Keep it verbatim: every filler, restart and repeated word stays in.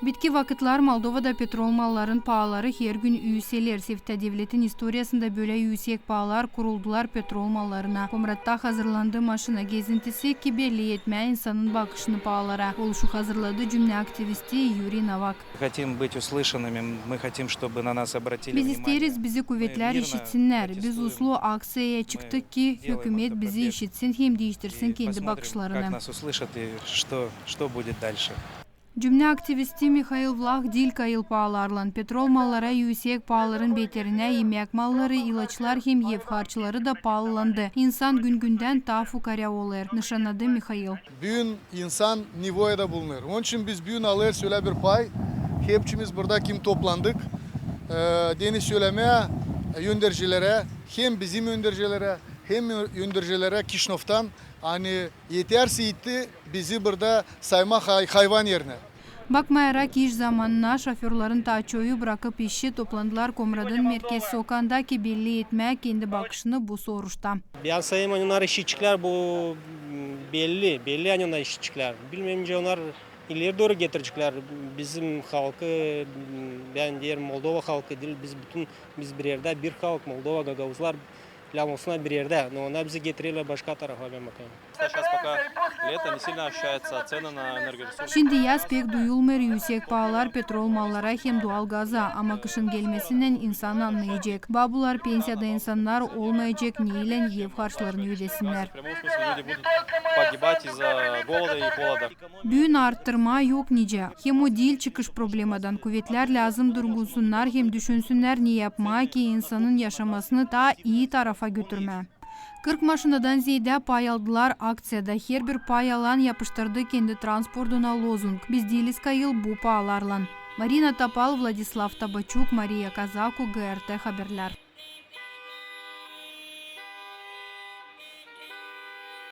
Bitki vakıtlar Moldovada petrol malların paaları her gün üüseler. Soveta devletin istoriyasında bölä üüsek paalar kuruldular petrol mallarına. Komratta hazırlandı maşina gezintisi, ki belli etmää insanın bakışını paalara. Oluşu hazırladı cümnä aktivisti Yuriy Novak. Хотим быть услышанными, мы хотим, чтобы на нас обратили внимание. Biz isteeriz, bizi kuvetlär işitsinnär. Biz uslu akţiyaya çıktık, ki hökümet bizi işitsin hem diiştirsin kendi bakışlarını. Как нас услышат и что, что будет дальше. Cümnä aktivisti Mihail Vlah diil kayıl paalarlan. Petrol mallara üüsek paaların beterinä imäk malları, ilaçlar hem ev harçları da paalılandı. İnsan gün-gündän taa fukarä olêr, nışannadı Mihail. Büün insan nevoyada bulunêr. Onun için biz büün alêrız ölä bir pay. Hepçimiz burada kim toplandık, e, deyni sölemää öndercilerä, hem bizim öndercilerä, hem ö-, öndercilerä Kişinövdan, ani eter itti bizi burada saymaa hay-, hayvan erinä. Bakmayarak iş zamanına, şoförların taa çoyu brakıp işi toplandılar Komratın merkez sokanda, ki belli etmää kendi bakışını bu soruşta. Bän sayêrım, ani onnar işitecklär bu, m, belli, belli, ani onnar işitecklär. Bilmeerim, nicä onnar ileri dooru getireceklär bizim halkı, m, bän deerim, Moldova halkı diil, biz bütün, biz bir erdä, bir halk, Moldova, gagauzlar, lääzım olsunnar bir erdä, no onnar bizi getirerlär başka tarafa, bän bakêrım. Сейчас пока лето, не сильно ощущается цены на энергоресурсы. Şindi yaz pek duyulmêêr, üüsek paalar petrol mallara hem dual gaza, ama kışın gelmesinnän insan annayacek. Babular, pensiyada insannar olmayacek neylän ev harçlarını ödesinnär. В прямом смысле люди будут погибать из-за голода и холода. Büün arttırmaa yok nicä. Hem o diil çıkış problemadan. Kuvetlär lääzım durgunsunnar hem düşünsünnär, ne yapmaa, ki insanın yaşamasını taa ii tarafa götürmää. Kırk maşinadan zeedä pay aldılar akţiyada. Herbir pay alan yapıştırdı kendi transportuna lozung: "Biz diiliz kayıl bu paalarlan." Marina Topal, Vladislav Tabaçuk, Mariya Kazaku, GRT Haberlär.